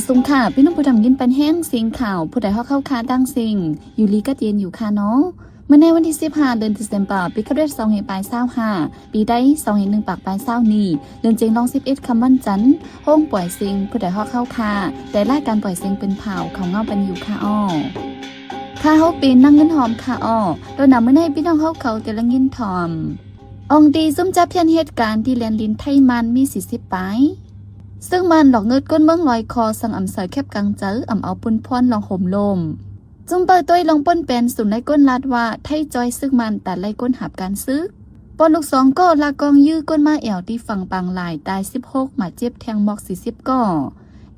ສົງຂາ ພີ່ນ້ອງຜູ້ທຳຍິນປັນແຮງ ເສັງຂ່າວ ຜູ້ໃດຮອກເຂົ້າຄາຕັ້ງເສັງ ຢູ່ດີກັດເຢັນຢູ່ຄານໍ. ມື້ໃນວັນທີສິບຫ້າ ເດືອນ December ປີຄະເລດ ສອງພັນປາຍຊາວຫ້າ ປີໄທ ສອງພັນໜຶ່ງປາຍຊາວນີ້ ເດືອນເຈັດລອງສິບເອັດຄ່ຳວັນຈັນ ໂຮງປ່ອຍເສັງ ຜູ້ໃດຮອກເຂົ້າຄາ ແຕ່ລາຍການປ່ອຍເສັງເປັນພາວ ເຂົ້າເງົາປັນຢູ່ຄາອໍ. ຂ້າເຮົາເປັນນາງເງິນຫອມຄາອໍ. ຕອນໜ້າມື້ໃນ ພີ່ນ້ອງເຮົາເຂົາແຕ່ລະຍິນຖ່ອມ ອອງຕີຈຸ້ມຈັບພຽນເຮັດການທີ່ແລນດິນໄທມານມີສີ່ສິບປາຍ. ເຊິ່ງມານຫຼອກເງິດຄົນເມືອງຫຼອຍຄໍ່ ສັ່ງອຳໃສ່ແຄັບກາງໃຈ ອຳເອົາປຸ້ນພອນລອງໂຫມລົມ. ຈຸ້ມເປີດຕົວລອງປົນແປນສູນໄລ່ກົ້ນລັດວ່າ ໄທຈ່ອຍເຊິ່ງມານຕັດໄລ່ກົ້ນຮັບການຊຶກ. ປອນລູກສອງກໍລາກອງຢື້ກົ້ນມາແອວທີ່ຝັ່ງປາງລາຍ ຕາຍສິບຫົກ ບາດເຈັບແທງໝອກສີ່ສິບກໍ.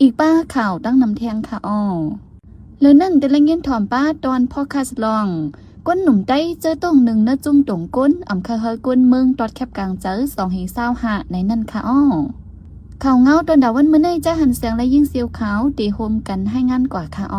ອີກປ້າຂ່າວຕັ້ງນຳແທງຄາອໍ. ເລີນນັ້ນ ແຕ່ລະຍິນຖ່ອມປ້າຕອນພອດຄາສລອງ ກົ້ນໜຸ່ມໄຕ້ເຈີຕົງໜຶ່ງເນື້ອຈຸ້ມຕົງກົ້ນ ອຳຄາເຮີກົ້ນເມືອງຕອດແຄັບກາງໃຈ ສອງເຮງຊາວຫ້າ ໃນນັ້ນຄາອໍ. ຂ່າວເງົາຕອນດາວັນມື້ໃນ ຈາກຫັນແສງ ແລະ ຍິງສຽວຂາວ ເຕໂຮມກັນໃຫ້ງານກວ່າຄາອໍ.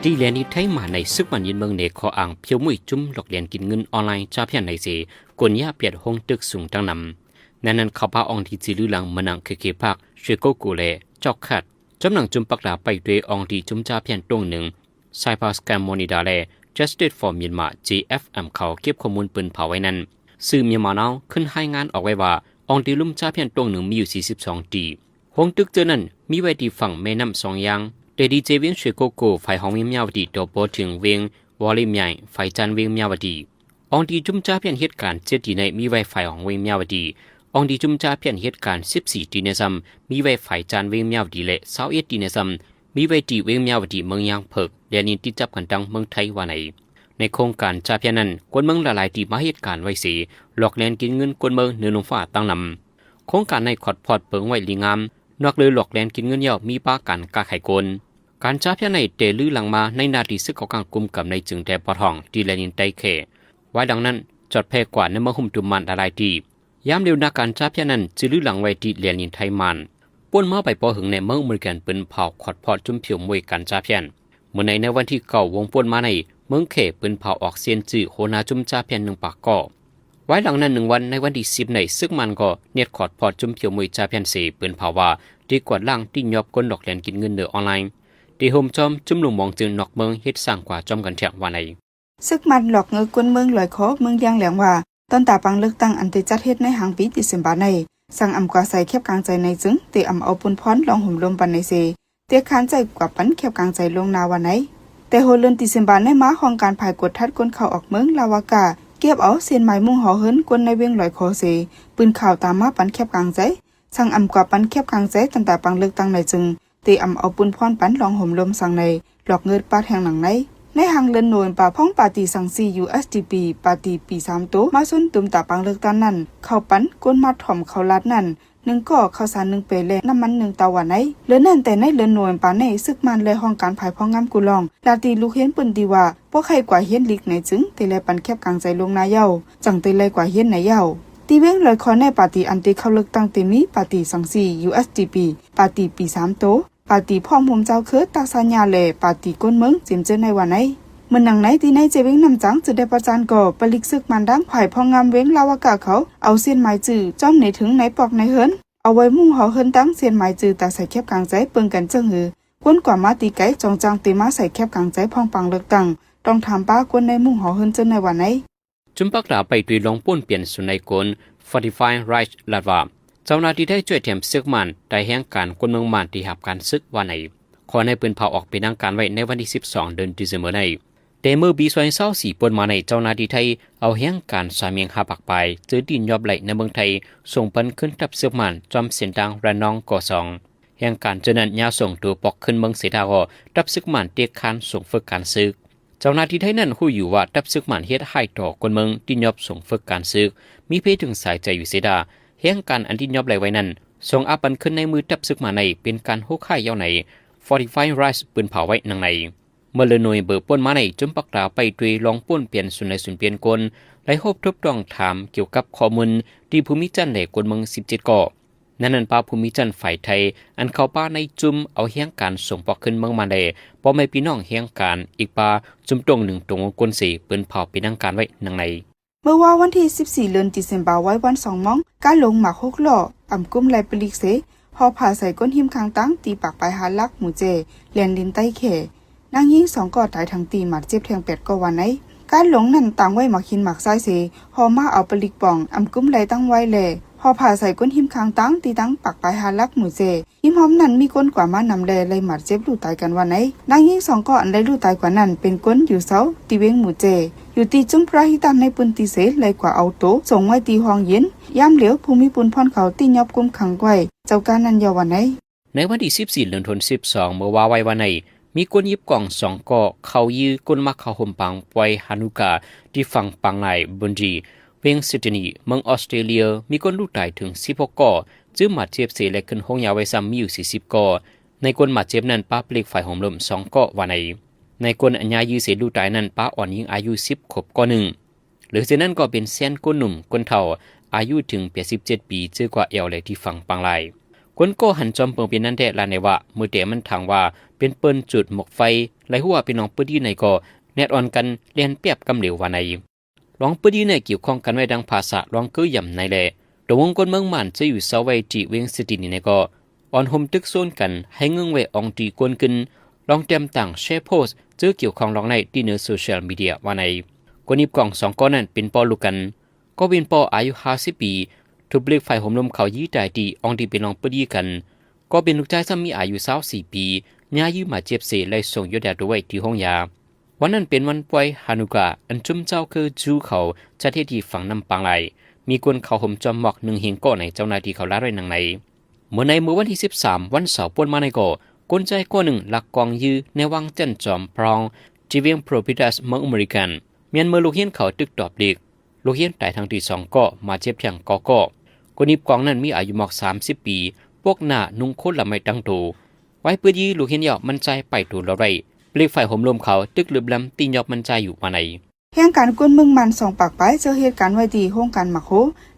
ທີ່ແລນດິນໄທມາໃນ ຊຶກມານຍຶດເມືອງເນ ຂໍ້ອ້າງພຽວມຸ້ຍຈຸ້ມຫຼອກແລນກິນເງິນອອນລາຍ ຈາພຽນໃນເສ ກົນຍາປຽດໂຮງຕຶກສູງຕັ້ງນຳ. ໃນນັ້ນເຂົ້າພາອອງທີ່ຈື່ລືຫຼັງ ມານັງ ເຄເຄ ພາກ ເຊໂກໂກ ແລະ ຈອກຄາດ ຈຳໜັງຈຸ້ມປັກດາໄປດ້ວຍອອງທີ່ຈຸ້ມຈາພຽນຕົງໜຶ່ງ Cyber Scam Monitor ແລະ Justice for Myanmar JFM ເຂົາເກັບຂໍ້ມູນເປິດເຜີຍໄວ້ນັ້ນ. ສື່ມຽນມານາວຂຶ້ນລາຍງານອອກໄວ້ວ່າ ອອງທີ່ລຸ່ມຈາພຽນຕົງໜຶ່ງມີຢູ່ສີ່ສິບສອງຕີ. ໂຮງຕຶກເຈີນັ້ນມີໄວ້ທີ່ຝັ່ງແມ່ນ້ຳສອງຢ່າງ ແຕ່ທີ່ເຈວຽງເຊໂກໂກ ຝາຍຂອງວຽງມຍາວະດີ ຕໍ່ບໍ່ເຖິງວຽງວໍລິມໃຫຍ່ ຝາຍຈານວຽງມຍາວະດີ. ອອງທີ່ຈຸ້ມຈາພຽນເຮັດການເຈັດຕີໃນ ມີໄວ້ຝາຍຂອງວຽງມຍາວະດີ. ອອງທີ່ຈຸ້ມຈາພຽນເຮັດການສິບສີ່ຕີໃນຊ້ຳ ມີໄວ້ຝາຍຈານວຽງມຍາວະດີ ແລະ ຊາວເອັດຕີໃນຊ້ຳ ມີໄວ້ທີ່ວຽງມຍາວະດີ ເມືອງຍາງເຜິກ ແລະ ນີ້ຕິດຈັບກັນທັງເມືອງໄທວ່າໃນ. ໃນໂຄງການຈາພຽນນັ້ນ ຄົນເມືອງຫຼາຍໆທີ່ມາເຮັດການໄວ້ເສ ຫຼອກແລນກິນເງິນຄົນເມືອງເໜືອລົມຟ້າຕັ້ງນຳ. ໂຄງການໃນຂອດພອດເປີງໄວ້ລີງາມ ນອກເລີຍຫຼອກແລນກິນເງິນແລ້ວ ມີປາການຄ້າຂາຍຄົນ. ການຈາພຽນໃນແຕ່ລືຫຼັງມາໃນໜ້າທີ່ຊຶກເຂົ້າກາງກຸມກຳໃນຈຶ່ງແຕ່ປອດຫ້ອງທີ່ແລນດິນໄຕແຂ. ວາຍຫຼັງນັ້ນ ຈອດແຜ່ກວ່າໃນເມືອງຮຸ່ມຕຸມມານຫຼາຍໆທີ່. ຍາມດຽວນາການຈາພຽນນັ້ນ ຈື່ລືຫຼັງໄວ້ທີ່ແລນດິນໄທມານ. ປົນມາໄປບໍ່ເຖິງໃນເມືອງອາເມລິກັນ ເປິນເຜົາຂອດພອດຈຸ້ມພຽວມຸ້ຍການຈາພຽນ. ມື້ໃນໃນວັນທີເກົ້າ ວົງປົນມາໃນເມືອງແຂ ເປິນເຜົາອອກເຊັນຊື່ຫົວໜ້າຈຸ້ມຈາພຽນໜຶ່ງປາກກໍ. ວາຍຫຼັງນັ້ນໜຶ່ງວັນ ໃນວັນທີສິບໃນ ຊຶກມານກໍເນັດຂອດພອດຈຸ້ມພຽວມຸ້ຍຈາພຽນເສ ເປິນເຜົາວ່າໄດ້ກວາດລ້າງຕີນຍອບຄົນຫຼອກແລນກິນເງິນເນີອອນລາຍ ທີ່ໂຮມຈອມຈຸ້ມລຸງມອງຈຶ່ງນອກເມືອງເຮັດສ້າງກວ່າຈອມກັນແທກວ່າໃນ. ຊຶກມານຫຼອກເງິນຄົນເມືອງຫຼອຍຄໍ່ ເມືອງຢາງແຫຼງວ່າ ຕອນຕາປາງເລືອກຕັ້ງອັນໄດ້ຈັດເຮັດໃນຫາງປີດີເຊັມບາໃນ ສັ່ງອຳກວ່າໃສ່ແຄັບກາງໃຈໃນຈຶ່ງ ເຕອຳເອົາປຸ້ນພອນລອງໂຫມລົມປັນໃນເສ ເຕຄານໃຈກວ່າປັນແຄັບກາງໃຈລ່ວງໜ້າວ່າໃນ. ແຕ່ຫົວເດືອນດີເຊັມບາໃນມາ ຫ້ອງການຝ່າຍກວດທັດຄົນເຂົ້າອອກເມືອງລາວາກາ ເກັບເອົາເສັ້ນໝາຍມຸ້ງຫໍເຮືອນຄົນໃນວຽງຫຼອຍຄໍ່ເສ ປືນຂ່າວຕາມມາປັນແຄັບກາງໃຈ ສັ່ງອຳກວ່າປັນແຄັບກາງໃຈ ຕອນຕາປາງເລືອກຕັ້ງໃນຈຶ່ງ ເຕອຳເອົາປຸ້ນພອນປັນລອງໂຫມລົມສັງໃນ ຫຼອກເງິນປາດແຮງໜັງໃນ. ໃນຫາງເດືອນໂນເວັມປາ ພອງປາຕີສັງສີ USDP ປາຕີປີສາມໂຕ ມາຊົນຕຸມຕາປາງເລືອກຕັ້ງນັ້ນ ເຂົ້າປັນ ກົນມາຖ່ອມເຂົ້າລາດນັ້ນ ໜຶ່ງກໍ ເຂົ້າສານໜຶ່ງແປ ແລະ ນ້ຳມັນໜຶ່ງເຕົາວ່າໃນ. ເລື່ອງນັ້ນແຕ່ໃນເດືອນໂນເວັມປາໃນ ຊຶກມານ ແລະ ຫ້ອງການຝ່າຍພວກງາມກຸລອງ ລາດຕີລູກເຫັນເປັນດີວ່າ ບໍ່ໃຄ່ກວ່າເຮັດລິກໃນຈຶ່ງ ເຕໄດ້ປັນແຄັບກາງໃຈລ່ວງໜ້າເຍົາ ຈັ່ງເຕໄດ້ກວ່າເຮັດໃນເຍົາ. ທີ່ວຽງຫຼອຍຄໍ່ໃນປາຕີອັນເຕເຂົ້າເລືອກຕັ້ງເຕມີ ປາຕີສັງສີ USDP ປາຕີປີສາມໂຕ ປາຕີພ້ອມໂຮມເຈົ້າຄືຕາສາຍາ ແລະ ປາຕີກົ້ນເມືອງ ເຈັມເຈີໃນວ່າໃນ. ເໝືອນໜັງໃນທີ່ໃນເຈວຽງນ້ຳຈາງ ຈະໄດ້ປະຈານກໍປະລິກຊຶກມານດັ່ງ ຝ່າຍພວກງາມວຽງລາວາກາເຂົາ ເອົາເສັ້ນໝາຍຈື່ຈ້ອມໃນເຖິງໃນປອກໃນເຮືອນ ເອົາໄວ້ມຸ້ງຫໍເຮືອນຕັ້ງເສັ້ນໝາຍຈື່ ຕາໃສ່ແຄັບກາງໃຈເບິ່ງກັນເຈີງື ຄົນກວ່າມາຕີໄກ ຈອງຈັ່ງເຕມາໃສ່ແຄັບກາງໃຈ ພອງປາງເລືອກຕັ້ງ ຕ້ອງຖາມປ້າຄົນໃນມຸ້ງຫໍເຮືອນເຈີໃນວ່າໃນ. ຈຸ້ມປັກດາໄປດ້ວຍລອງໂປ້ນປ່ຽນສຸນໄນໂກນ Fortify Rice ລາດວ່າ ເຈົ້າໜ້າທີ່ໄທຊ່ວຍແຖມຊຶກມານ ໄດ້ແຮງການຄົນເມືອງມານທີ່ຮັບການຊຶກວ່າໃນ. ຂໍ້ໃນເປີນເຜົາອອກເປັນທາງການໄວ້ໃນວັນທີສິບສອງ ເດືອນ December ໃນ. ແຕ່ເມື່ອປີສອງພັນຊາວສີ່ ປົນມາໃນ ເຈົ້າໜ້າທີ່ໄທເອົາແຮງການສາມເຮງຫ້າປາກປາຍ ເຈີຕີນຍອບໄຫຼໃນເມືອງໄທ ສົ່ງປັນຄືນທັບຊຶກມານ ຈອມເສັ້ນທາງລະນອງ ກໍສອງ. ແຮງການເຈີນັ້ນຍາວສົ່ງໂຕປອກຄືນເມືອງເສດທາກໍ ທັບຊຶກມານເຕະຄານສົ່ງຝຶກການຊຶກ. ເຈົ້າໜ້າທີ່ໄທນັ້ນຮູ້ຢູ່ວ່າທັບຊຶກມານເຮັດຮ້າຍຕໍ່ຄົນເມືອງທີ່ຍອບສົ່ງຝຶກການຊຶກ ມີເພເຖິງສາຍໃຈຢູ່ເສດທາ ແຮງການອັນທີ່ຍອບໄຫຼໄວ້ນັ້ນ ສົ່ງອາປັນຄືນໃນມືທັບຊຶກມານໃນ ເປັນການໂຫດຮ້າຍເຍົາໃນ Fortify Rice ເປີນເຜົາໄວ້ດັ່ງໃນ. ເມື່ອເດືອນໂນເວັມເບີປົນມາໃນ ຈຸ້ມປັກດາໄປດ້ວຍລອງໂປ້ນປ່ຽນສຸນໄນສຸນປ່ຽນໂກນ ໄດ້ໂຮບທົບຕ້ອງຖາມກ່ຽວກັບຂໍ້ມູນທີ່ພູມີຈັນ ແລະ ຄົນເມືອງສິບເຈັດກໍ. ໃນນັ້ນ ປະຜູ້ມີຊັ້ນຝ່າຍໄທ ອັນເຂົ້າປະໃນຈຸ້ມເອົາແຮງການສົ່ງປອກຄືນເມືອງມານ ແລະ ພໍ່ແມ່ພີ່ນ້ອງແຮງການ ອີກປະຈຸ້ມຕົງໜຶ່ງຕົງວົງກົນເສ ເປີນເຜົາເປັນທາງການໄວ້ດັ່ງໃນ. ເມື່ອວານວັນທີສິບສີ່ ເດືອນ December ໄວວັນ ສອງໂມງ ກາດຫຼົງໝາກຫົກລໍ້ ອຳກຸ້ມໄລ່ປະລິກເສ ຫໍ່ຜ້າໃສ່ກົ້ນຫິມຂ້າງທາງ ທີ່ປາກປາຍຫ້າຫຼັກ ໝູ່ເຈ ແລນລິນໃຕ້ແຂ ນາງຍິງສອງກໍຕາຍທັງທີ່ ບາດເຈັບແທງແປດກໍວ່າໃນ. ກາດຫຼົງນັ້ນຕາງໄວ້ໝາກຫີນໝາກຊາຍເສ ຫໍ່ມາເອົາປະລິກປ່ອງ ອຳກຸ້ມໄລ່ຕັ້ງໄວ້ ແລະ ຫໍ່ຜ້າໃສ່ກົ້ນຫິມຂ້າງທາງ ທີ່ທາງປາກປາຍຫ້າຫຼັກ ໝູ່ເຈ. ຮິມຮ່ອມນັ້ນມີຄົນກວ່າມານຳ ແລະ ໄລ່ບາດເຈັບລູກຕາຍກັນວ່າໃນ. ນາງຍິງສອງກໍອັນໄດ້ລູກຕາຍກວ່ານັ້ນ ເປັນຄົນຢູ່ເຊົາທີ່ເວງໝູ່ເຈ ຢູ່ທີ່ຈຸ້ມພຣະຫິຕັນໃນພື້ນທີ່ເສ ໄລ່ກວ່າເອົາໂຕສົ່ງໄວ້ທີ່ຫ້ອງເຢັນ. ຍາມຫຼຽວ ຜູ້ມີປຸນພອນເຂົາທີ່ຍອບຄຸມຂັງໄວ້ເຈົ້າການນັ້ນເຍົາວ່າໃນ. ໃນວັນທີສິບສີ່ ເດືອນ ສິບສອງ ເມື່ອວາໄວວາໃນ ມີຄົນຫຍິບກອງສອງກໍເຂົ້າຢື້ຄົນມາເຂົ້າໂຮມປາງໄຟຮານຸກາ ທີ່ຝັ່ງປາງລາຍ ບອນດຣີ ເວງຊິດນີ ເມືອງອອສເຕຣເລຍ ມີຄົນລູກຕາຍເຖິງສິບຫົກກໍ ຈື່ບາດເຈັບເສ ແລະ ຂຶ້ນໂຮງຢາໄວ້ຊ້ຳມີຢູ່ສີ່ສິບກໍ. ໃນຄົນບາດເຈັບນັ້ນ ປະປະລິກຝ່າຍໂຮມລົມສອງກໍວ່າໃນ. ໃນຄົນອັນຍາຍຢື້ເສລູກຕາຍນັ້ນ ປະອ່ອນຍິງອາຍຸສິບຂວບກໍໜຶ່ງ. ຫຼືເຊັ່ນນັ້ນກໍເປັນແຊນຄົນໜຸ່ມຄົນເຖົ້າ ອາຍຸເຖິງແປດສິບເຈັດປີ ເຈີກວ່າແອວ ແລະ ທີ່ຝັ່ງປາງລາຍ. ຄົນກໍຫັນຈອມເປີງເປັນນັ້ນແທ້ລະໃນວ່າ ມື້ແຕ່ມັນຖັງວ່າເປັນເປີ້ນຈູດໝວກໄຟ ໄລ່ຮູ້ວ່າເປັນລອງປຶດດີໃນກໍແນດອ່ອນກັນແລ່ນແປບກຳເຫຼວວ່າໃນ. ລອງປຶດດີໃນກ່ຽວຂ້ອງກັນໄວ້ດັ່ງພາສາລອງເກີຍາມໃນແລະ ຕົວວົງກົນເມືອງມານຈະຢູ່ເຊົາໄວ້ທີ່ເວງຊິດນີໃນກໍ ອ່ອນໂຮມຕຶກໂຊນກັນໃຫ້ເງິ່ງແວອອງຕີກວນຂຶ້ນ ລອງແຕ້ມຕ່າງແຊໂພສເຈີກ່ຽວຂ້ອງລອງໃນທີ່ເນີໂຊຊຽວມີເດຍວ່າໃນ. ຄົນຫຍິບກອງສອງກໍນັ້ນເປັນພໍ່ລູກກັນ. ກໍເປັນພໍ່ອາຍຸຫ້າສິບປີ ຖືກປະລິກຝ່າຍໂຮມລົມເຂົ້າຢີຕາຍທີ່ອ່ອງທີ່ເປັນລອງປຶດດີກັນ. ກໍເປັນລູກຊາຍຊ້ຳມີອາຍຸຊາວສີ່ປີ ຍາຍຢື້ບາດເຈັບເສ ໄລ່ສົ່ງຢົດຢາຕົວໄວ້ທີ່ໂຮງຢາ. ວັນນັ້ນເປັນວັນໄຟຮານຸກາ ອັນຊຸມເຈົ້າຄືຈູເຂົາຈັດເຮັດທີ່ຝັ່ງນ້ຳປາງລາຍ. ມີຄົນເຂົ້າໂຮມຈອມໝອກໜຶ່ງເຮງກໍໃນ ເຈົ້າໜ້າທີ່ເຂົາລາດໄວ້ດັ່ງໃນ. ເມື່ອໃນມື້ວັນທີສິບສາມ ວັນເສົາປ່ວນມາໃນກໍ ຄົນຊາຍກໍໜຶ່ງລັກກອງຢື້ໃນວັງຈັນຈອມພຣອງ ທີ່ວຽງໂພຣພິຕັສ ເມືອງອາເມລິກັນ ແມ່ນເມື່ອລູກຮຽນເຂົາຖືກຕອບເດັກ. ລູກຮຽນຕາຍທັງທີ່ສອງກໍ ບາດເຈັບແທງເກົ້າກໍ. ຄົນຫຍິບກອງນັ້ນມີອາຍຸໝອກສາມສິບປີ ປອກໜ້ານຸ່ງໂຄດລະໄມ້ຕັ້ງໂຕ. ໄວປຶດຢີລູກຮຽນເຍົາະມັນຊາຍໄປໂຕລອດໄວ້. ປະລິກຝ່າຍໂຮມລົມເຂົາຕຶກລຶບລຳຕີຫຍອບມັນຊາຍຢູ່ວ່າໃນ. ແຮງການຄົນເມືອງມານສອງປາກປາຍເຈີເຮັດການໄວ້ທີ່ໂຮງການໝາກໂຮ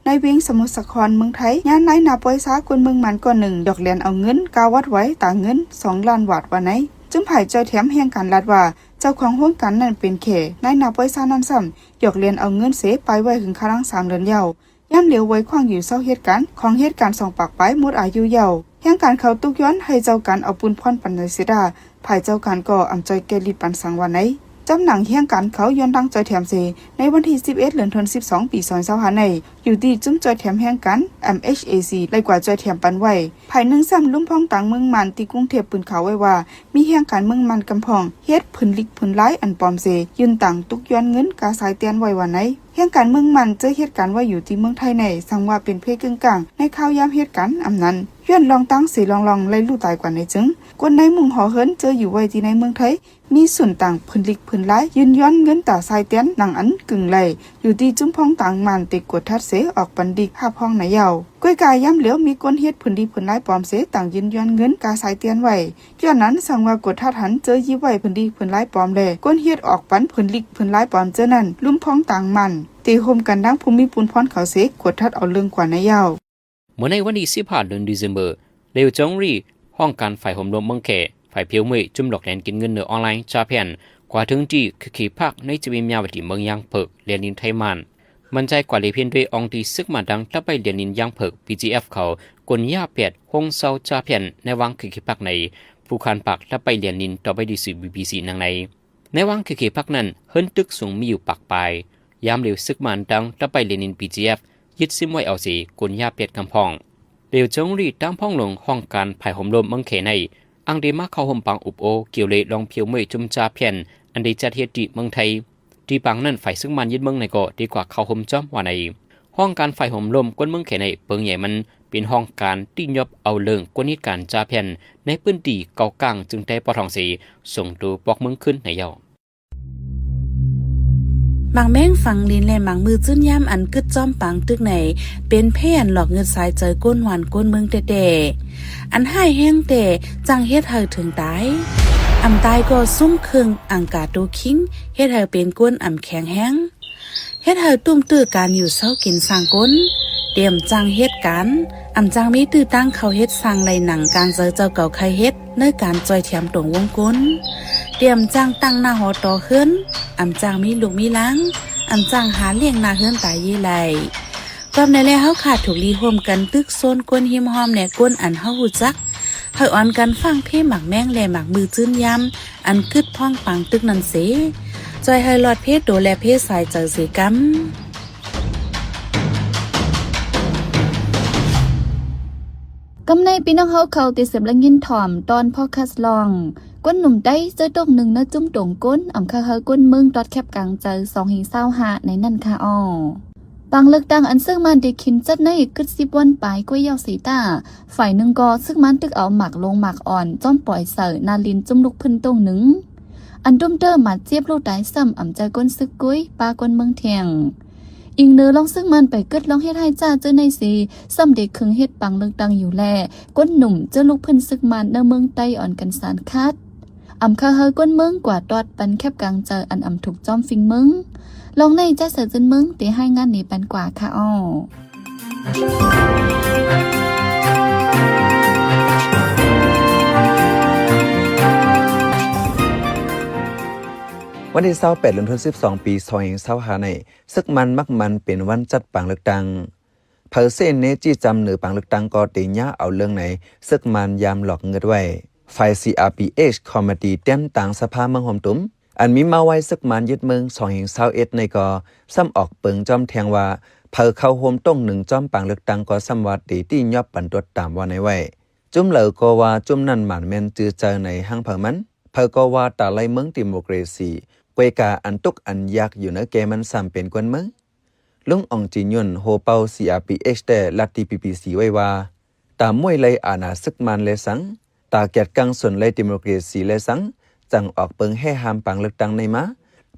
ໃນເວງສະມຸດສາຄອນເມືອງໄທ ຍາມນາຍໜ້າປ່ອຍຊາຄົນເມືອງມານກ້ອນໜຶ່ງ ຢອກແລ່ນເອົາເງິນກາວັດໄວ້ຕາເງິນສອງລ້ານບາດວ່າໃນ. ຈຸ້ມຝ່າຍຈ່ອຍແຖມແຮງການລັດວ່າ ເຈົ້າຂອງໂຮງການນັ້ນເປັນແຂ ນາຍໜ້າປ່ອຍຊານັ້ນຊ້ຳ ຢອກແລ່ນເອົາເງິນເສ ປາຍໄວ້ຫຶງຄາລັງສາມເດືອນແລ້ວ. ຍາມຫຼຽວໄວຂວາງຢູ່ເຊົາເຮັດການ ຂອງເຮັດການສອງປາກປາຍໝົດອາຍຸແລ້ວ. ແຮງການເຂົາຕຸກຍ້ອນໃຫ້ເຈົ້າການເອົາປຸນພອນປັນໃນເສດາ ຝ່າຍເຈົ້າການກໍອຳຈ່ອຍແກ້ລິດປັນສັງວ່າໃນ. ຈຳໜັງແຮງການເຂົາຍ້ອນຕັ້ງຈ່ອຍແຖມເສ ໃນວັນທີສິບເອັດ ເດືອນສິບສອງ ປີສອງພັນຊາວຫ້າໃນ ຢູ່ທີ່ຈຸ້ມຈ່ອຍແຖມແຮງການ ເອັມເອັດເອັດເອ ໄລ່ກວ່າຈ່ອຍແຖມປັນໄວ້. ຝ່າຍໜຶ່ງຊ້ຳ ລຸ່ມພອງຕາງເມືອງມານທີ່ກຸງເທບ ປືນຂ່າວໄວ້ວ່າ ມີແຮງການເມືອງມານກຳພອງ ເຮັດຜຶນລິກຜຶນລາຍອັນປອມເສ ຍື່ນຕັງຕຸກຍ້ອນເງິນກາຊາຍແຕ່ນໄວ້ວ່າໃນ. ແຮງການເມືອງມານເຈີເຮັດການໄວ້ຢູ່ທີ່ເມືອງໄທໃນ ສັງວ່າເປັນເພກຶ້ງກາງໃນຄາວຍາມເຮັດການອຳນັ້ນ ຍ້ອນລອງຕັ້ງເສລອງລອງໄລ່ລູກຕາຍກວ່າໃນຈຶ່ງ. ຄົນໃນມຸງຫໍເຫິນເຈີຢູ່ໄວ້ທີ່ໃນເມືອງໄທ ມີສູນຕາງຜຶນລິກຜຶນລາຍ ຍື່ນຍ້ອນເງິນຕາຊາຍແຕ່ນ ໜັງອັນກຶ່ງໄລ່ ຢູ່ທີ່ຈຸ້ມພອງຕາງມານເຕກວດທັດເສ ອອກປັນລິກຮັບຮອງໃນເຍົາ. ກ້ວຍກາຍາມຫຼຽວມີຄົນເຮັດຜຶນລິກຜຶນລາຍປອມເສ ຕ່າງຍື່ນຍ້ອນເງິນກາຊາຍແຕ່ນໄວ້. ຍ້ອນນັ້ນ ສັງວ່າກວດທັດຫັນເຈີຢິບໄວ້ຜຶນລິກຜຶນລາຍປອມ ແລະ ຄົນເຮັດອອກປັນຜຶນລິກຜຶນລາຍປອມເຈີນັ້ນ ລຸ່ມພອງຕາງມານ ເຕໂຮມກັນດັ່ງຜູ້ມີປຸນພອນເຂົາເສ ກວດທັດເອົາເລື່ອງກວ່າໃນເຍົາ. ເມື່ອໃນວັນທີສິບຫ້າ ເດືອນ December ເລວຈອງຣີ ຫ້ອງການຝ່າຍໂຮມລົມເມືອງແຂ ຝ່າຍພຽວເໝີຍຈຸ້ມຫຼອກແລ່ນກິນເງິນເນີອອນລາຍ ຈາແຜ່ນ ກວາດເຖິງທີ່ ເຄເຄ ພາກ ໃນຈະເວມຍາວະດີ ເມືອງຢາງເຜິກ ແລນລິນໄທມານ. ມັນໃຈກວ່າເລເພນດ້ວຍອອງທີ່ຊຶກມານດັງຕະໄປແລນລິນຢາງເຜິກ ບີຈີເອັຟ ເຂົາກົນຢາແປດ ໂຮງເຊົ່າຈາແຜ່ນ ໃນວັງ ເຄເຄ ພາກ ໃນ ພູຄານປາກ ຕະໄປແລນລິນ ຕໍ່ໄປທີ່ສື່ ບີບີຊີ ດັ່ງໃນ. ໃນວັງ ເຄເຄ ພາກ ນັ້ນ ເຮືອນຕຶກສູງມີຢູ່ປາກປາຍ. ຍາມເລວຊຶກມານດັງຕະໄປແລນລິນ ບີຈີເອັຟ ຍຶດຊຶມໄວ້ເອົາເສ ກົນຢາແປດກຳພອງ. ເລວຈອງຣີ ຕາມພອງຫຼວງຫ້ອງການຝ່າຍໂຮມລົມເມືອງແຂໃນ ອ້າງໄດ້ມາເຂົ້າໂຮມປາງອຸບໂອ້ ກ່ຽວເລລອງພຽວເໝີຍຈຸ້ມຈາແຜ່ນ ອັນໄດ້ຈັດເຮັດທີ່ເມືອງໄທ. ທີ່ປາງນັ້ນ ຝ່າຍຊຶກມານຍຶດເມືອງໃນກໍໄດ້ກວາດເຂົ້າໂຮມຈອມວ່າໃນ. ຫ້ອງການຝ່າຍໂຮມລົມຄົນເມືອງແຂໃນ ເປີງໃຫຍ່ມັນເປັນຫ້ອງການຕິຫຍອບເອົາເລື່ອງກົນເຮັດການຈາແຜ່ນ ໃນພື້ນທີ່ເກົາກາງ ຈຶ່ງໄດ້ປອດຫ້ອງເສ ສົ່ງໂຕປອກເມືອງຄືນໃນເຍົາ. ໝາກແມງຝັງດິນ ແລະ ໝາກມືຈືນຍາມອັນກຶດຈອມປາງຕຶກໃນ ເປັນເພອັນຫຼອກງຶດສາຍໃຈຄົນຫວານຄົນເມືອງແທ້ໆ. ອັນຮ້າຍແຮງແຕ່ຈັ່ງເຮັດໃຫ້ເຖິງຕາຍ. ອຳຕາຍກໍຊຸມເຄິ່ງອັງກາໂຕຄິງ ເຮັດໃຫ້ເປັນຄົນອຳແຂງແຮງ. ເຮັດໃຫ້ຕຸ້ມຕື້ການຢູ່ເຊົາກິນສ້າງກົນ. ເຕຍມຈ້າງເຮັດການ, ອຳຈ້າງມີຕື້ຕັ້ງເຂົ້າເຮັດສ້າງໄລ່ໜັງການເຈີເຈົ້າເກົ່າໄຄເຮັດ ໃນການຈ່ອຍຖຽມຕົງວົງກຸນ. ເຕຍມຈ້າງຕັ້ງໜ້າຫໍຕໍເຮືອນ, ອຳຈ້າງມີລູກມີຫຼານ, ອຳຈ້າງຫາລ້ຽງໜ້າເຮືອນຕາເຢໄລ. ກອບໃນແລເຮົາຂ້າທຸກລີຮ່ວມກັນຕຶກຊົນຄົນຮິມຮ່ອມແນະຄົນອັນເຮົາຮູ້ຈັກ, ໃຫ້ອອນກັນຟັງເພໝາກແມງແລະໝາກມືຈືນຍາມ ອັນກຶດພ້ອງປາງຕຶກນັ້ນເສ, ຈ່ອຍໃຫ້ລອດເພໂຕແລະເພສາຍໃຈເສກຳ. ກຳໃນພີ່ນ້ອງເຮົາເຂົາຕິເສບລະຍິນຖ່ອມຕອນພອດຄາສລອງ, ຄົນໜຸ່ມໄຕ້ເຈີຕົກໜຶ່ງເນື້ອຈຸ້ມຕົງກົ້ນ, ອຳຄາເຮີຄົນເມືອງຕອດແຄບກາງໃຈ ສອງເຮງຊາວຫ້າໃນນັ້ນຄ່າອໍ. ປາງເລືອກຕັ້ງອັນເຊິ່ງມານເດຄິນຈັດໃນກຶດສິບວັນປາຍກວ່າຍາວເສຕາ, ຝ່າຍໜຶ່ງກໍເຊິ່ງມານຕຶກເອົາໝາກລົງໝາກອ່ອນ ຈ້ອມປ່ອຍໃສ່ນາລິນຈຸ້ມລຸກພື້ນຕົງໜຶ່ງ. ອັນດຸ້ມເຕີມາດເຈັບລູກຕາຍຊ້ຳ ອຳໃຈຄົນຊຶກກຸຍ ປາຄົນເມືອງແທງ. ອີງເນີລອງເຊິ່ງມານໄປກຶດລອງເຮັດໃຫ້ຈ້າເຈີໃນເສ, ຊ້ຳເດເຄິ່ງເຮັດປາງເລືອກຕັ້ງຢູ່ແລ, ຄົນໜຸ່ມເຈີລູກພື້ນຊຶກມານໃນເມືອງໄຕ້ອ່ອນກັນສານຄັດ. ອຳຄາເຮີຄົນເມືອງກວ່າຕອດປັນແຄບກາງໃຈ ອັນອຳທຸກຈອມຟິງເມືອງ. ລອງໃນຈາສາຍຈືນເມືອງ ເຕຮາຍງານເນປັນກວ່າຄ່າອໍ. ວັນທີຊາວແປດ ເດືອນສິບສອງ ປີສອງເຮງຊາວຫ້າໃນ ຊຶກມານມັກມັນເປັນວັນຈັດປາງເລືອກຕັ້ງ. ໃຜເສເນຈີ້ຈຳເໜີປາງເລືອກຕັ້ງກໍເຕຍຍາເອົາເລື່ອງໃນ ຊຶກມານຢາມຫຼອກເງືອດໄວ້. ຝ່າຍ CRPH Committee ຕຽມຕາງສະພາເມືອງໂຮມຕຸມ ອັນມີມາໄວ້ຊຶກມານຍຶດເມືອງສອງເຮງຊາວເອັດໃນກໍຊ້ຳອອກເປິງຈ້ອມແທງວ່າ ໃຜເຂົ້າໂຮມຕົງໜຶ່ງຈ້ອມປາງເລືອກຕັ້ງກໍຊ້ຳວ່າເຕຍຕິຍອບປັນຕົວຕາມວ່າໃນໄວ້. ຈຸ້ມໃດກໍວ່າຈຸ້ມນັ້ນໝານແມ່ນຈື່ເຈີໃນຫ້າງເຜົ່າມັນ. ໃຜກໍວ່າຕາໄລເມືອງເດໂມເຄຣຊີ, ກວຍກາອັນທຸກອັນຍາກຢູ່ໃນແກ່ມັນຊ້ຳເປັນກວນເມືອງ. ລຸງອອງຈີນຍົນ ໂຮເປົ່າ CRPH ແຕ່ລັດທີ່ BBC ໄວ້ວ່າ ຕາມວຍໄລອານາຊຶກມານແລສັງ, ຕາກຽດກັງຊົນໄລເດໂມເຄຣຊີແລສັງ, ຈັ່ງອອກເປິງແຫ່ຫ້າມປາງເລືອກຕັ້ງໃນມາ.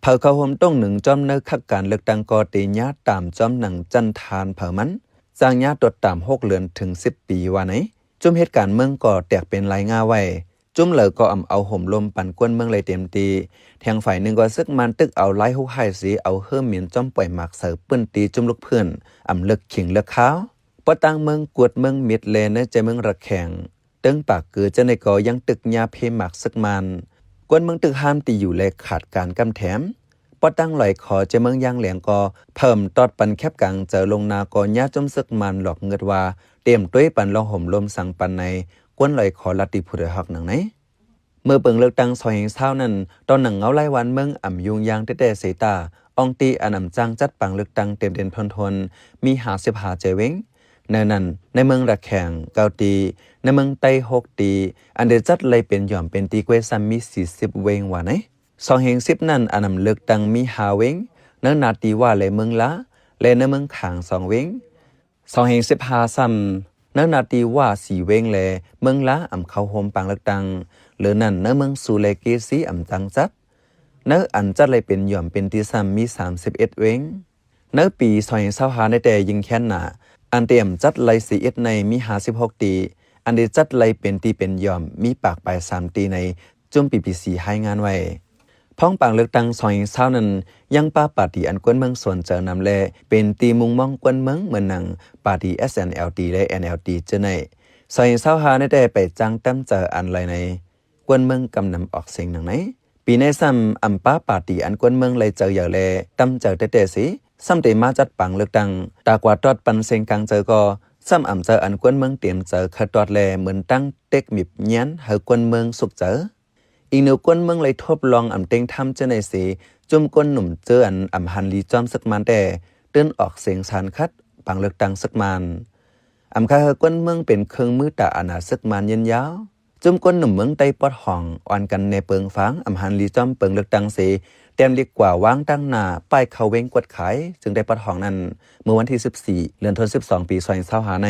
ເຜົ່າເຂົ້າໂຮມຕົງໜຶ່ງຈ້ອມໃນຄັກການເລືອກຕັ້ງກໍເຕຍຍາຕາມຈ້ອມໜັງຈັນທານເຜົ່າມັນ, ຈ້າງຍາຕົວຕາມຫົກເດືອນເຖິງສິບປີວ່າໃນ. ຈຸ້ມເຮັດການເມືອງກໍແຕກເປັນລາຍງ່າໄວ້. ຈຸ້ມໃດກໍອຳເອົາໂຮມລົມປັນກວນເມືອງໄລເຕັມທີ່. ແທງຝ່າຍໜຶ່ງກໍຊຶກມານຕຶກເອົາລາຍຮຸກຮ້າຍເສ ເອົາເຮີໝິນຈ້ອມປ່ອຍໝາກໃສ່ພື້ນທີ່ຈຸ້ມລຸກພື້ນ ອຳເລິກຂິງເລືອກຄາວ. ປະຕ່າງເມືອງກວດເມືອງມິດແລໃນໃຈເມືອງລະແຂ່ງ, ເຕີງປາກກື ເຈົ້າໃນກໍຍັງຕຶກຍາເພໝາກຊຶກມານ. ກວນເມືອງຖືກຫ້າມຕີຢູ່ແລຂາດການກຳແຖມ. ປະຕ່າງລອຍຂໍໃຈເມືອງຢ່າງແຫຼງກໍເພີ່ມຕອດປັນແຄບກາງໃຈລົງນາກໍຍາຈຸ້ມຊຶກມານຫຼອກເງືອດວ່າ ຕຽມຕຸ້ຍປັນລອງໂຮມລົມສັງປັນໃນ ກວນລອຍຂໍລັດທີ່ຜູ້ດອຍຮອກໜັງໃນ. ເມື່ອເປິງເລືອກຕັ້ງສອງເຮງຊາວນັ້ນ, ຕອນໜັງເງົາລາຍວານເມືອງອຳຍຸ້ງຍາງແຕ່ໆເສຕາ, ອ່ອງຕີອັນອຳຈ້າງຈັດປາງເລືອກຕັ້ງເຕັມໆທົນໆ ມີຫ້າສິບຫ້າໃຈເວງ. ໃນນັ້ນ, ໃນເມືອງລະແຂ່ງເກົ້າຕີ, ໃນເມືອງໄຕ້ຫົກຕີ, ອັນໄດ້ຈັດໄລ່ເປັນຫຍ່ອມເປັນຕີກ້ວຍຊ້ຳມີສີ່ສິບເວງວ່າໃນ. ສອງເຮງສິບນັ້ນ, ອັນອຳເລືອກຕັ້ງມີຫ້າເວງ, ໃນນາຕີວ່າ ແລະ ເມືອງລາ, ແລະ ໃນເມືອງຂາງສອງເວງ. ສອງເຮງສິບຫ້າຊ້ຳ, ໃນນາຕີວ່າ ສີ່ເວງ ແລະ ເມືອງລາ ອຳເຂົ້າໂຮມປາງເລືອກຕັ້ງ, ເຫຼືອນັ້ນ ໃນເມືອງຊູ ແລະ ເກຊີ ອຳຈັ່ງຈັດ. ໃນອັນຈັດໄລ່ເປັນຫຍ່ອມເປັນຕີຊ້ຳມີສາມສິບເອັດເວງ. ໃນປີສອງເຮງຊາວຫ້າໃນແຕ່ຍິ່ງແຄ້ນໜາ, ອັນຕຽມຈັດໄລ່ສິບເອັດໃນມີຫ້າສິບຫົກຕີ, ອັນໄດ້ຈັດໄລ່ເປັນຕີເປັນຫຍ່ອມມີປາກປາຍສາມຕີໃນ ຈຸ້ມ ບີບີຊີ ຮາຍງານໄວ້. ພ້ອມປາງເລືອກຕັ້ງສອງເຮງຊາວນັ້ນ ຍັງປະປາຕີອັນກວນເມືອງສົນໃຈນຳ ແລະ ເປັນທີ່ມຸງມອງກວນເມືອງ ເໝືອນໜັງປາຕີ ເອສເອັນແອລທີ ແລະ ເອັນແອລທີ ເຈົ້າໃນ. ສອງເຮງຊາວຫ້າໃນແຕ່ໄປຈ້າງຕຳໃຈອັນໄລໃນ ກວນເມືອງກຳນຳອອກເສງໜັງໃນ. ປີໃນຊ້ຳ ອຳປະປາຕີອັນກວນເມືອງໄລໃຈໃຫຍ່ ແລະ ຕຳໃຈແຕ່ໆເສ ຊ້ຳໄດ້ມາຈັດປາງເລືອກຕັ້ງ ຕາກວ່າຕອດປັນເສງກາງໃຈກໍ ຊ້ຳອຳໃຈອັນກວນເມືອງຕຽມໃຈຄາດຕອດ ແລະ ເໝືອນຕັ້ງເຕັກມິບຍຽນໃຫ້ກວນເມືອງສຸກໃຈ. ອີງໜີກວນເມືອງໄລທົບລອງອຳເຕັງທຳເຈົ້າໃນເສ ຈຸ້ມກວນໜຸ່ມເຈີອັນອຳຫັນລີຈອມຊຶກມານແຕ່ ຕື່ນອອກເສງສານຄັດ ປາງເລືອກຕັ້ງຊຶກມານ. ອຳຄາເຮີກວນເມືອງເປັນເຄື່ອງມືຕາອານາຊຶກມານຍືນຍາວ. ຈຸ້ມກວນໜຸ່ມເມືອງໃຕ້ປອດຫ້ອງ ອ່ອນກັນແນເປິງຟາງ ອຳຫັນລີຈອມເປິງເລືອກຕັ້ງເສ ແຕ້ມລິກກວ່າວາງຕັ້ງໜ້າປ້າຍເຂົ້າເວັງກວດຂາຍ ຈຶ່ງໄດ້ປອດຫ້ອງນັ້ນ ເມື່ອວັນທີສິບສີ່ ເດືອນສິບສອງ ປີສອງເຮງຊາວຫ້າໃນ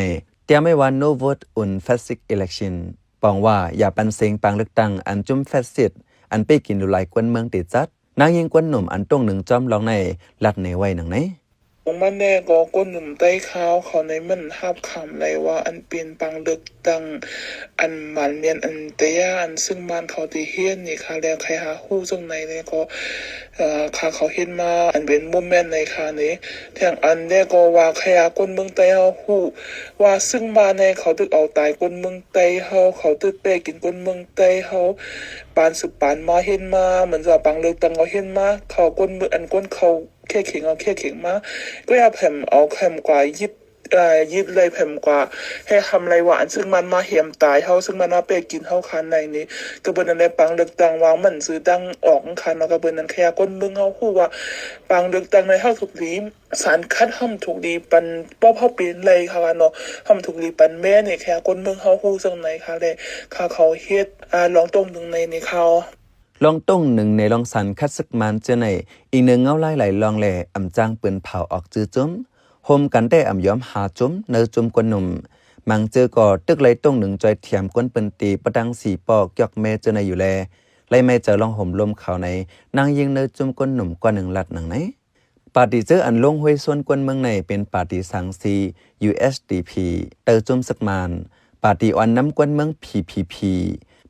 ຕຽມໄວ້ວ່າ No vote on fascist election. ປອງວ່າ ຢ່າປັນເສງປາງເລືອກຕັ້ງອັນຈຸ້ມແຟຊິດ ອັນເປ້ກິນຫຼູຫຼາຍກວນເມືອງເຕຈັດ. ນາງຍິງກວນໜຸ່ມອັນຕົງໜຶ່ງຈອມລອງໃນລັດເນໄວ້ໜັງໃນ. ອອກມາແດ່ກໍ ກົນໜຸ່ມໄຕ້ຂາວເຂົາໃນມັນຮັບຄຳໄດ້ວ່າ ອັນເປັນປາງເລືອກຕັ້ງ ອັນໝັ້ນແມ່ນອັນແຕ່ຢ່າ ອັນຊຶກມານເຂົາໄດ້ເຮັດນີ້ຄ່າ ແລ້ວໃຄຫາຮູ້ຈັ່ງໃດແລ້ວກໍ ເອີ ຄ່າເຂົາເຮັດມາ ອັນເປັນໂມເມັນໃນຄ່ານີ້ ແທງອັນແລ້ວກໍວ່າ ໃຄຫາຄົນເມືອງໃຕ້ເຮົາຮູ້ວ່າ ຊຶກມານໃນເຂົາຕຶກເອົາຕາຍຄົນເມືອງໃຕ້ເຮົາ ເຂົາຕຶກແປກິນຄົນເມືອງໃຕ້ເຮົາ ປານສືບປານມາເຮັດມາ ເໝືອນວ່າປາງເລືອກຕັ້ງເຂົາເຮັດມາ ເຂົາຄົນເມືອງ ອັນຄົນເຂົາ ແຄເຄັ່ງເອົາແຄເຄັ່ງມາ ກໍຢ່າແພມເອົາແຄມກວ່າ ຍຶດ ເອີ ຍຶດໄດ້ແພມກວ່າ ແຮມໄດ້ວ່າ ອັນຊຶກມານມາແຮມຕາຍເຮົາ ຊຶກມານມາແປກິນເຮົາຂາດໃນນີ້ ກໍເບິ່ງນັ້ນແຫຼະ ປາງເລືອກຕັ້ງວ່າມັນຊິຕັ້ງອອກຂາດເນາະ ກໍເບິ່ງນັ້ນ ແຄ່ຄົນເມືອງເຮົາຮູ້ວ່າ ປາງເລືອກຕັ້ງໃນເຮົາຖືກລີ ສານຂັດເຮົາຖືກລີປັນ ປອບເຮົາເປັນໄລຄ່າວ່າເນາະ ເຮົາຖືກລີປັນແມ່ນີ້ ແຄ່ຄົນເມືອງເຮົາຮູ້ຈັ່ງໃດຄ່າແລະ ຄ່າເຂົາເຮັດ ອາ ລອງຕົງໜຶ່ງໃນນີ້ຄ່າ. ລອງຕົງໜຶ່ງໃນລອງສານຂັດຊຶກມານເຈີໃນ ອີກໜຶ່ງເງົາລາຍຫຼາຍລອງແລ ອຳຈ້າງປືນເຜົາອອກຈື່ຈຸ້ມ ໂຮມກັນແຕ່ອຳຍອມຫາຈຸ້ມ ໃນຈຸ້ມກົນໜຸ່ມ ມັງເຈີກໍຕຶກໄລ່ຕົງໜຶ່ງຈ່ອຍຖຽມກົນປືນຕີ ປະຕັງສີປອກຢອກແມ່ເຈີໃນຢູ່ແລ ໄລ່ໄມ້ເຈີລອງໂຮມລົມເຂົາໃນ ນາງຍິງໃນຈຸ້ມກົນໜຸ່ມກວ່າໜຶ່ງລັດໜັງໃນ. ປາຕີເຈີອັນລົງຫ້ວຍຊວນກວນເມືອງໃນ ເປັນປາຕີສັງຊີ USDP ໃຕ້ຈຸ້ມຊຶກມານ, ປາຕີອ່ອນນຳກວນເມືອງ PPP,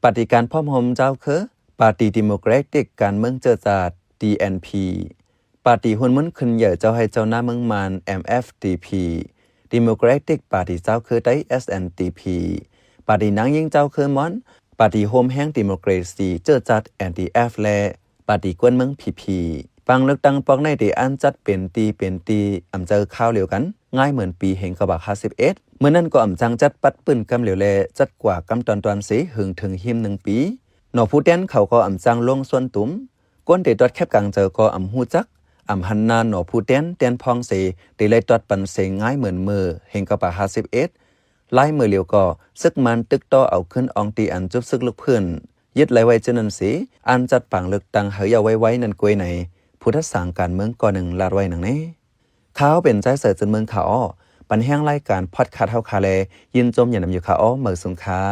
ປາຕີການພ້ອມໂຮມເຈົ້າເຄີ ປາຕີດີໂມແຄຣຕິກການເມືອງເຈີຈາດ DNP, ປາຕີຫຸນໝູນຂຶ້ນໃຫຍ່ເຈົ້າໄຮ່ເຈົ້ານາເມືອງມານ MFDP, ດີໂມແຄຣຕິກປາຕີເຈົ້າເຄີໄຕ້ SNDP, ປາຕີນາງຍິງເຈົ້າເຄີມອນ, ປາຕີໂຮມແຮງດີໂມແຄຣຊີເຈີຈາດ NDF ແລະ ປາຕີກວນເມືອງ PP. ປາງເລືອກຕັ້ງປອກໃນໄດ້ອັນຈັດເປັນຕີເປັນຕີ ອຳເຈີຄາວລຽວກັນ ງ່າຍເໝືອນປີ ໜຶ່ງພັນເກົ້າຮ້ອຍຫ້າສິບເອັດ ເມື່ອນັ້ນກໍອຳຈັ່ງຈັດປັດປືນກຳລຽວ ແລະ ຈັດກວ່າກຳຕອນຕອນເສ ເຫິງເຖິງຮິມໜຶ່ງປີ. ໜໍຜູ້ແຕນເຂົາກໍອຳຈັ່ງລົງສ່ວນຕຸມ ກົນໄດ້ຕອດແຄບກາງເຈີກໍອຳຮູ້ຈັກ ອຳຫັນໜ້າໜໍຜູ້ແຕນ ແຕນພ້ອງເສ ໄດ້ໄລ່ຕອດປັນເສງ່າຍເໝືອນເມີ ໜຶ່ງພັນເກົ້າຮ້ອຍຫ້າສິບເອັດ ລາຍເມີລຽວກໍ ຊຶກມານຕຶກຕໍ່ເອົາຂຶ້ນອ່ອງຕີອັນຈຸບຊຶກລຸກພື້ນ ຍຶດໄລ່ໄວ້ເຊັ່ນນັ້ນເສ ອັນຈັດປາງເລືອກຕັ້ງໃຫ້ຍາວໄວໆນັ້ນກວຍໃນ ຜູ້ທັດສາງການເມືອງກໍໜຶ່ງລາດໄວ້ໜັງໃນ. ຂ້າເປັນໃຈເສີດເຈີນເມືອງ ຂ້າອໍ ປັນແຮງລາຍການພອດຄາສເຮົາຄາແລ ຍິນຊົມຍານຳຢູ່ຂ້າອໍ ເໝີສູງຄ່າ.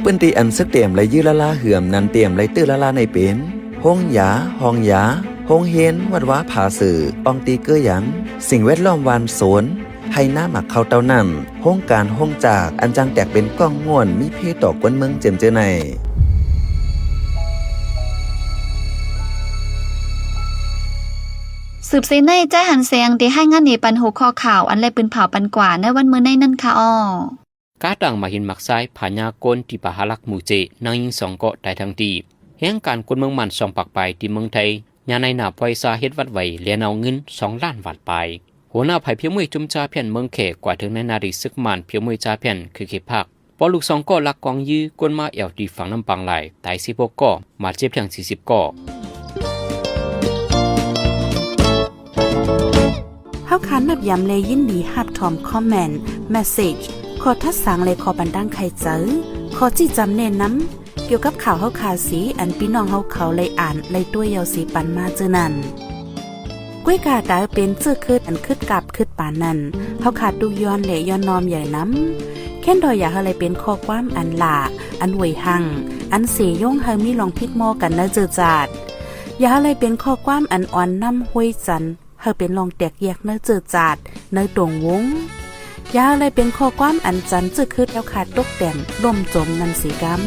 ພື້ນທີ່ອັນຊຶກຕຽມໄລ່ຢື້ລາລາ ເຫືອມນັ້ນຕຽມໄລ່ຕື້ລາລາໃນເປັນ ໂຮງຢາ, ຫ້ອງຢາ, ໂຮງຮຽນ, ວັດວາຜາເສືອ, ອ່ອງຕີເກີຍາງ, ສິ່ງແວດລ້ອມບ້ານໂຊນ, ໄຮ່ນາໝາກເຂົ້າເຕົ້ານ້ຳ, ໂຮງການ, ໂຮງຈາກ, ອັນຈັ່ງແຕກເປັນກ້ອງງ່ວນ ມີເພຕໍ່ຄົນເມືອງເຈີມເຈີໃນ. ສືບເສຍໃນ ໃຈຫັນແສງ ໄດ້ຮາຍງານໃນປັນຫົວຂໍ້ຂ່າວ ອັນໄດ້ປືນເຜົາປັນກວ່າໃນວັນມື້ໃນນັ້ນຄ່າອໍ. ກາຕັ້ງໝາກຫີນໝາກຊາຍ ພະຍາກົນ ທີ່ປະຫາລັກໝູ່ເຈ ນາງຍິງສອງເກາະຕາຍທັງທີ່. ແຮງການຄົນເມືອງມ່ານສອງປາກປາຍ ທີ່ເມືອງໄທ ຍານາຍໜ້າປ່ອຍຊາເຮັດວັດໄວ ແລ່ນເອົາເງິນສອງລ້ານບາດປາຍ. ຫົວໜ້າໄພພຽວມວຍຈຸ້ມຈາພຽນເມືອງແຂກ ກວາດເຖິງນາຍໜ້າທີ່ຊຶກມ່ານພຽວມວຍຈາພຽນ ຄືເຂດພາກ. ປອກລູກສອງເກາະລັກກອງຢື້ ກົນມາແອວຕີຝັ່ງນ້ຳປາງຫຼາຍ ຕາຍສິບຫົກເກາະ ບາດເຈັບທັງສີ່ສິບເກາະ. ເຮົາຂານນັບຢາມ ແລະ ຍິນດີຮັບຖອມຄອມເມັນ, ເມສເສຈ, ຂໍ້ທັດສາງ ແລະ ຂໍ້ບັນດາງໄຂໃຈ, ຂໍ້ຊີ້ຈຳແນະນຳ ກ່ຽວກັບຂ່າວເຮົາຄາເສ ອັນພີ່ນ້ອງເຮົາເຂົາໄດ້ອ່ານໄດ້ຕົວະເຍົາເສປັນມາເຈີນັ້ນ. ກວຍກາດາເປັນເຈີເຄີດອັນຄຶດກາບຄຶດປານນັ້ນ ເຮົາຄາຕຸກຍ້ອນ ແລະ ຍ້ອນນ້ອມໃຫຍ່ນຳ. ແຄ້ນດອຍຢາກໃຫ້ໄດ້ເປັນຂໍ້ຄວາມອັນຫຼ້າ, ອັນຫວຍຮັ່ງ, ອັນເສຍົງໃຫ້ມີລອງຜິດມໍກັນໃນເຈີຈາດ. ຢາກໃຫ້ໄດ້ເປັນຂໍ້ຄວາມອັນອ່ອນນ້ຳຫ້ວຍຈັນ ໃຫ້ເປັນລອງແຕກແຍກໃນເຈີຈາດ, ໃນຕົງວົງ. ຢ່າໃຫ້ໄດ້ເປັນຂໍ້ຄວາມອັນຈັນເຈີເຄີດແລ້ວຄາຕົກແຕ່ງລົ້ມຈົມນຳເສກຳ.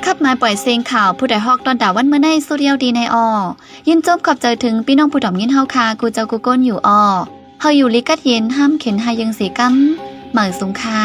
ຂັບມາປ່ອຍເສັງຂ່າວ ຜູ້ໃດຮອກຕອນດາວັນມື້ໃນ ສຸດຍອດດີໃນອໍ. ຍິນຊົມຂອບໃຈເຖິງພີ່ນ້ອງຜູ້ດອມຍິນເຮົາຄາ ກູເຈົ້າກູກົນຢູ່ອໍ. ເຮົາຢູ່ລີກັດເຢັນ ຫ້າມເຂັນຫາຍເຢິງເສກຳ ໝາຍສູງຄ່າ.